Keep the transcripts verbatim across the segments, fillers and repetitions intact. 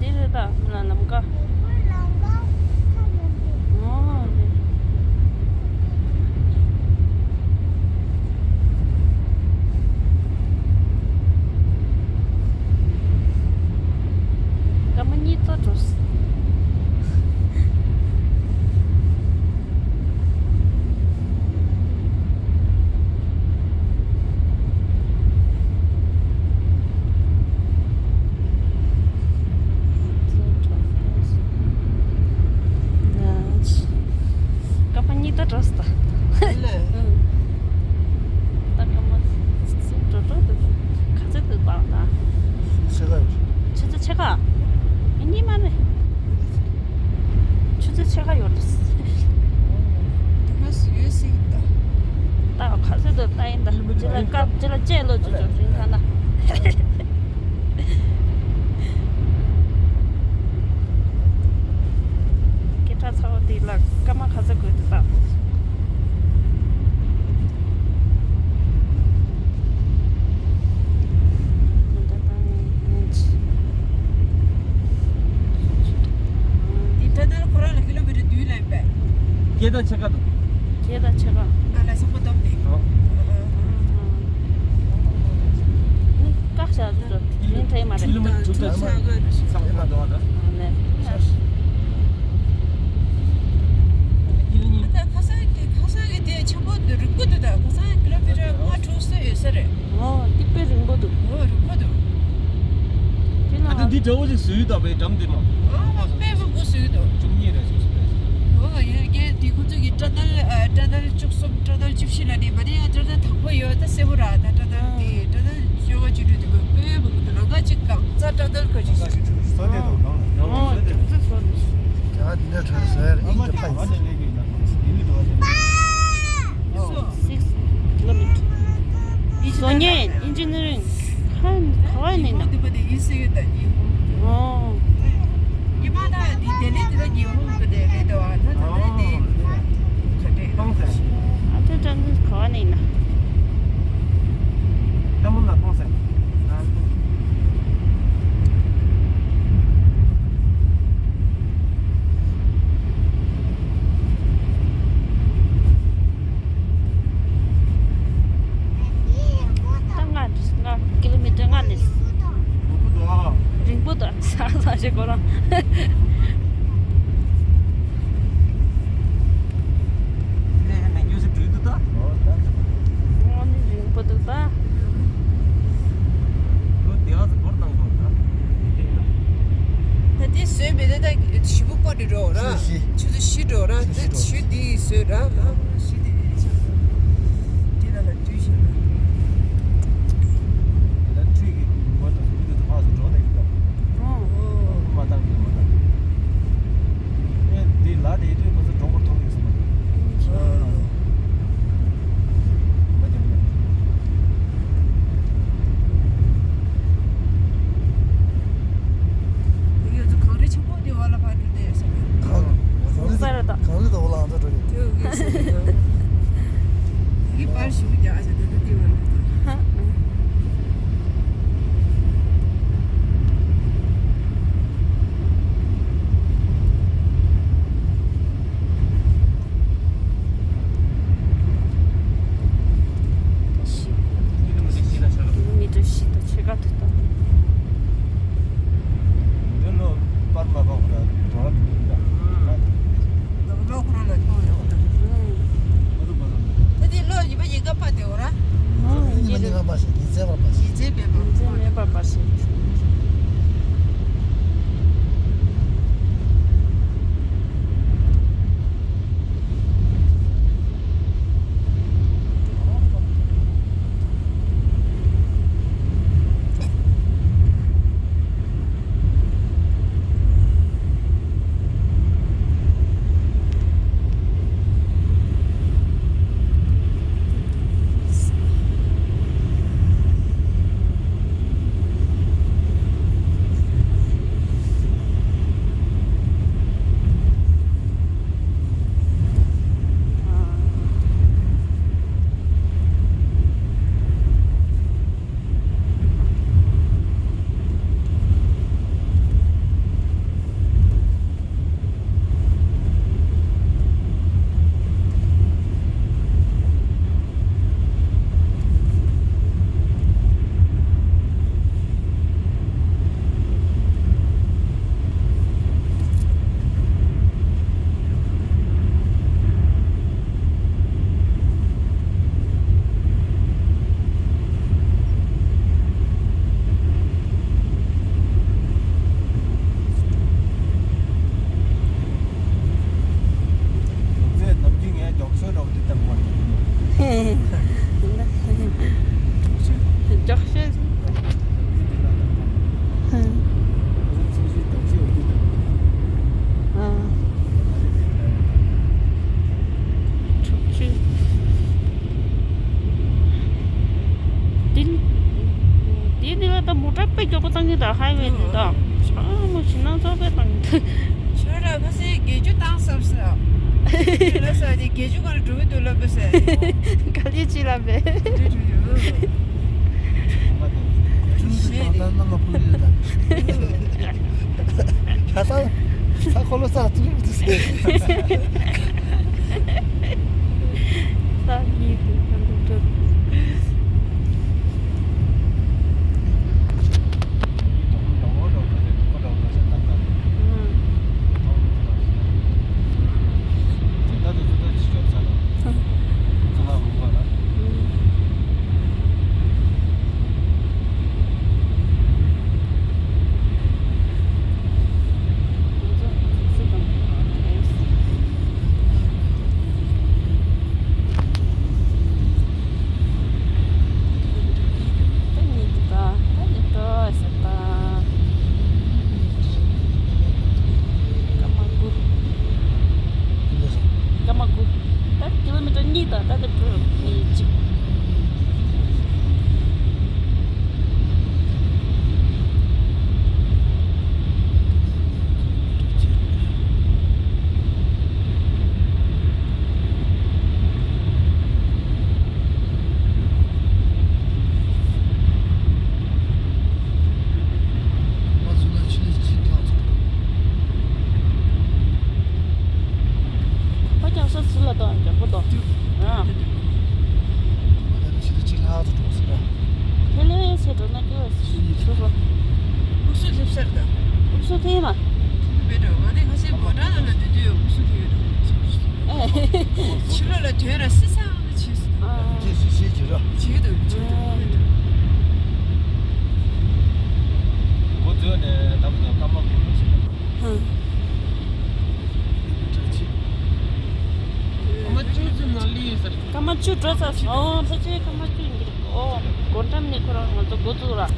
དེ་རེད་ད། ལམ་ཀ། ཨོ། སྐར་མ་གཉིས་ཙམ་འགྲོ། སྐར་མ་གཉིས་ད་འགྲོ་སོང་ད། ལེ། ད་སྐར་མ་གསུམ་འགྲོ་འགྲོ་འདུག་ག་ཚོད་འདུག་ད་ད། ཆུ་ཚོད་ཕྱེད་ཀ་ཡོད། ཆུ་ཚོད་ཕྱེད་ཀ། ཨེ་གཉིས་མ་རེད། ཆུ་ཚོད་ཕྱེད་ཀ་ཡོད་རེད། དེ་ག་ཡོད་སྲིད་ད། ད་ག་ཚོད་འདུག་ད་ཡིན་ད། ཅི་ལ་སྐབས་ཅི་ལ་བཅད་ལོ་ཅོ་ཅོ་རིང་ཐ་ན། སྐད་གྲགས་ཚ་བོ་དེ་ལ་སྐར་མ་ག་ཚོད་དགོས་འདུག་ད། འདི་ཏྲ་ནལ་ཁོ་རང་ལ་ཀི་ལོ་མི་ཊར་བདུན་ལ་ཡིན་པས། སྐྱེ་ད་ཆེ་ཁ་འདུག་སྐྱེ་ད་ཆེ་ཁ། ཨ་ལ་སོག་པོ་སྟོབས་ནི། ཨ་ཨ་ཨ། ནི་བཀག་བཞག་འདུག་ཟེར། ཡིན་ཐལ་མ་རེད། ཐུག་ཐུག་ཆག་གི་རེད། ཆག་མ་འདུག་ཨ། ཨ་ལས། ཨ་ད་ཁ་སང་གི་ཁ་སང་གི་དེ་ཆེན་པོ་འདུག་རིང་པོ་འདུག་ད་ཁ་སང་ཀི་ལོ་མི་ཊར་ལྔ་དྲུག་ཙམ་ཡོད་ས་རེད། ཨོ་དེ་དཔེ་རིང་པོ་འདུག་ཨོ་རིང་པོ་འདུག་དེ་ལ་ད་ལྟ་འདི་འདྲ་བོ་ཞིག་བཟོས་ཡོད་ད་པའི་འགྲམ་དེ་མ། ཨ་དཔེ་མང་པོ་བཟོས་འདུག་བཅུ་གཉིས་རེ་ཞིག་བཟོས། ཨོ་ཡ་ཡ་དེ་ཁོ་ཚོ་གི་ཏྲ་ནལ་ཨ་ཏྲ་ནལ་བཅུ་གསུམ་ཏྲ་ནལ་བཅུ་བཞི་ལ་ནི་མ་ནི་ཡ་ཏྲ་ནལ་དང་པོ་ཡོད་ད་སེ་བོ་ར་ད་ཏྲ་ནལ་དེ་ཏྲ་ནལ་བཅོ་ལྔ་བཅུ་དྲུག་དེ་དགོས་དཔེ་མང་པོ་འདུག་ལམ་ཁ་གཅིག་གང་ཙ་ཏྲ་ནལ་ཁ་ཅིག་ས་དེ་དང་ནང་ལ་ཡང་ཨོ་ས་དེ་དྲ་ཚིགས་སོ་ནི། ད་འདི་འདྲ་ཁྲ་ཟེར་ཨིན་ད་ཕན། Six kilometer. བཟོ་ཉེན་ཨིན་ཇི་ནི་རིང་ཁ་ཁ་བ་ནི་ན། ཨོ། ཉི་མ་ད་འདི་དེ་ལས་དེ་ད་ཉི་ཧོང་གི་དེ་རེད་དོ། ཨ་ད་ད་ད་དེ་ཁ་དྲེ། ཨ་ད་ད་ནི་ཁ་བ་ནི་ན། ད་མོ་ན་གོང་ས། ད་ལྔ་ལྔ་ཀི་ལོ་མི་ཊར་ལྔ་ལས། རིང་པོ་འདུག་རིང་པོ་འདུག་ས་ས་ཞིག་གོ་རང་། ལས་ཀ་ནས་ཉུང་ཟད་འགྲོ་འདུག་ད། ཨོ་ནི་རིང་པོ་འདུག་ད། ལོ་དེ་ག་ཚོད་འགོར་བཏང་དགོས་ད། དེ་ཡིན་ན། ད་དེ་ བཟོས་མེད་ད། ཞིམ་པོ་པོ་དེ་འགྲོ་ར། ཆུ་ཚོད་བཞི། ཆུ་ཚོད་བཞི་འགྲོ་ར། ཆུ་ཚོད་བཞི་འགྲོ། དེ་ཆུ་དེ་བཟོས་ར་ལ། བཞི་དེ་ཆགས། དེ་ལ་ལ་དུས་ཤེས་ར། ད་ཁྲུས་ཀྱི་མགོ་དང་མི་དེ་ཚོ་ཕར་ཚུར་འགྲོ་ནས་ཡོད་དོ། ཨོ། མ་བཏང་གི་མ་བཏང་གི། ཨེ་འདི་ལ་དེ་དུས་ཁོ་ཚོ་གྲོང་པར་ཐོན་ཡོད་སོང་། ཨ། མ་བྱུང་། ཡོད་ཚོ་གངས་རི་ཆེན་པོ་དེ་བ་ལ་ཕར་རྒྱུག་བསྡད་ཡོད་ས་རེད། གངས་རི་ས་ར་དང་། གངས་རི་དང་བ་ལ་ཨང་ཚ་འགྲོ་རེད། དེ་ཡོད་གི་ས་རེད། དེ་གི་པར་ཞིག་རྒྱག་བྱ་དེ་ཚོ་དེ་བ་ལ། ཀི་ལོ་མི་ཊར་བཞི་དང་ཕྱེད་ཀ་དེ་དང་། འདི་ལོ་པར་མ་པ་ཁོ་ར་འགྲོ་ར་འགྲོ་ཡིན་ད། ལོ་ཁོ་རང་ལ་ཐོང་ཡོང་། ཨ་རུ་པ་རུ། ད་དེ་ལོ་ཉི་མ་ཉི་ཤུ་པ་དེ་འོ་ར། ཨ་ཉི་མ་ཉི་ཤུ་པ་ཞིག་ཉི་ཤུ་པ་པ་ཞིག་ཉི་ཤུ་མེད་པ་པ་ཞིག་ནམ་རྒྱུན་ངས་མགྱོགས་ཤོས་འདྲ་བོ་འདི་ལྟ་བུ་མ་རེད། མགྱོགས་ཤོས། ཧུམ། ཨ། དྲུག་ཅུ། དེ་དེ་ནི་ལ་ད་མོ་ཊ་དཔེ་མགྱོགས་པོ་བཏང་གི་ད། ཧའི་ཝེ་དེ་ད་ཚང་མ་ཞིང་ནང་ཚོ་དཔེ་བཏང་གི་ད། ཁྱོད་རང་ཁ་སང་བརྒྱད་ཅུ་བཏང་བསམ་ས། ལ་ས་དེ་བརྒྱད་ཅུ་ག་ལ་འགྲོ་གི་འདུག་ལབ་པས་ཟེར། ག་ལེ་ཅི་ལབ་པས། དེ་འགྲོ་ཡོད། ཁ་སང་ས་འཁོར་ལོ་ས་ལ་ཙུ་རུ་ཙུ་ཟེར། ས་གཉིས་དེ་ཁ་ལོ་ཏྲ། ད་ཉིད་དུ་ད་ད་ཉིད་དུ་ཟེར་ད། ཀ་མ་གུ། ཀ་མ་གུ། ད་ཀི་ལོ་མི་ཊར་གཉིས་དང་ད་ད་ཀི་ལོ་མི་ཊར་གཉིས་གཅིག་ཁ་པར་རྒྱག་ས་ཟུར་ལ་གཏོང་། རྒྱག་པོ་གཏོང་། ཨ། ཁ་པར་ཕྱི་ལ་གཅིག་ལྷག་ཏུ་འགྲོ་སྲིད་པ། ཁེ་ལས་ཟེར་འགྲོ་ན་སྐྱོ་བ་ཟེར་ཟེར་བ། ཨུ་སུ་ཐེབས་ས་རེད་ད། ཨུ་སུ་ཐེབས་ན། མེད་འགྲོ། ང་ནི་ཁ་སང་མོ་ཊ་ནང་ལ་སྡོད་དུས་ཨུ་སུ་ཐེབས་ཡོད་འགྲོ། ཨེ། ཕྱི་ལོགས་ལ་དོན་ར་སི་སང་ལ་བྱེད་སྲིད་ད། ཨ། བྱེད་སྲིད་བྱེད་བྱེད་ར། བྱེད་འདུག་བྱེད་འདུག་མེད་འགྲོ། འགོ་འཛུལ་ནས་ད་བར་དུ་སྐར་མ་དགུ་འགྲོ་ཟིན་པ། བཅུ་འགྲོ་ས། ཨོ་ཕལ་ཆེར་སྐར་མ་བཅུ་ཡིན་གྱི་རེད། ཨོ་སྒོ་འགྲམ་ནས་ཁོ་རང་ང་ཚོ་འགོ་བཙུགས་ར།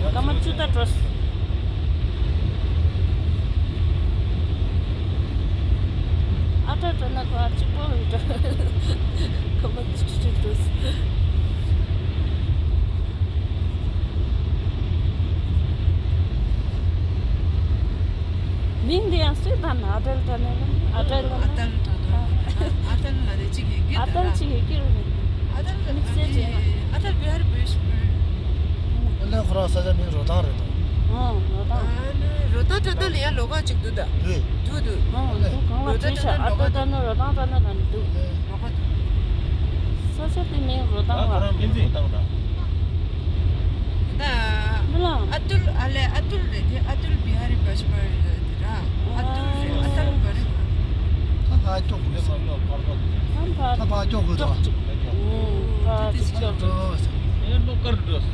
སྐར་མ་བཅུ་ད་འགྲོ་ས། ཨ་ཏྲ་འགྲོ་ན་ཁོ་ཨ་གཅིག་པོ་རེད་འགྲོ། སྐར་མ་བཅུ་འགྲོ་ས། མིང་འདི་ཡང་སུས་བཏགས་ན། ཨ་ཏལ་ཏྲ་ནེ་ལ། ཨ་ཏལ་ལ་ན། ཨ་ཏལ་ཏྲ་ནེ་ལ། ཨ་ཏལ་ལ་ནི་གཅིག་ཡིན་གྱི། ཨ་ཏལ་གཅིག་ཡིན་གྱི་རེད། ཨ་ཏལ་དམིགས་བསལ་ཅིག་ཡིན་ན། ཨ་ཏལ་བི་ཧར་བོད་ཤིག་ཨ་ལས་ཁོ་རང་ས་ཆ་མིང་རོ་ཐང་རེད་དོ། ཨང་རོ་ཐང་། རོ་ཐང་ཏྲ་ཏལ་ལ་ཡང་ལོགས་ཀ་གཅིག་འདུག་ད། འདུག་འདུག་ཨང་འདུག་གང་ལ་བྲིས་ཤག་ཨ་ཏལ་ཏྲ་ནེ་རོ་ཐང་ཏྲ་ནེ་ལ་ནི་འདུག་ལོགས་ཀ་འདུག་ས་ཆ་དེ་མིང་རོ་ཐང་ར། ཨ་ཁོ་རང་མིང་རོ་ཐང་ར། ད། མི་ལ། ཨ་ཏུལ་ཨ་ལེ་ཨ་ཏུལ་རེད་དེ། ཨ་ཏུལ་བི་ཧ་རི་བཱ་ཇ་པ་ཡི་རེད་དེ་ར། ཨ་ཏུལ་རེད། ཨ་ཏལ་བ་རེད་མ། ད་ཕ་ཀྱོག་གོ་ས། ད་ཕ་ཀྱོག་གོ་ད། ཨུམ་ད་ཅིག་ཀྱོག་ཀྱོག་ཨེ་ལོ་ཀར་འགྲོ་ས།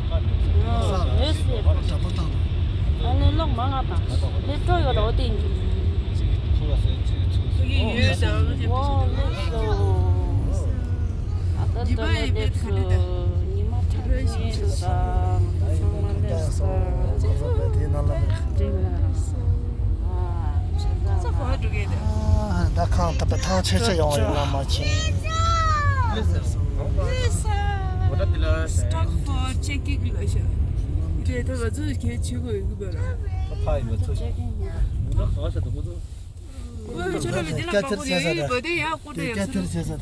ཨ་ལེ་ལོག་མ་ང་དང་ལེ་ཀྲོ་ཡོད་འོ་དེ་ཡིན་གྱི། ཡོད་ས། ཨ་ད་ད་ལེ་ལེབ་སོ། ཉི་མ་ཁྲ་ཉེ་རུ་དང་ཚང་མ་ལེབ་སོ། དེ་ན་ལ་དེ་ན། ད་ཁང་ད་པ་ཐང་ཆེ་ཆེ་ཡོང་ཡོད་ལ་མ་ཆེ། Stop for checking ལ་ཤ། དེ་ད་ག་ཚོད་གལ་ཆེ་གོ་ཡོད་གི་པ་ར། ད་ཕ་ཡིན་པ་ཚོ་ཤ། ད་ག་ས་ད་གོ་ཚོ། ཁོ་ཆོ་ད་མི་དེ་ལ་པ་གོ་ཡོད་ཡོད་པ་དེ་ཡག་གོ་ད་ཡག་ཚོད།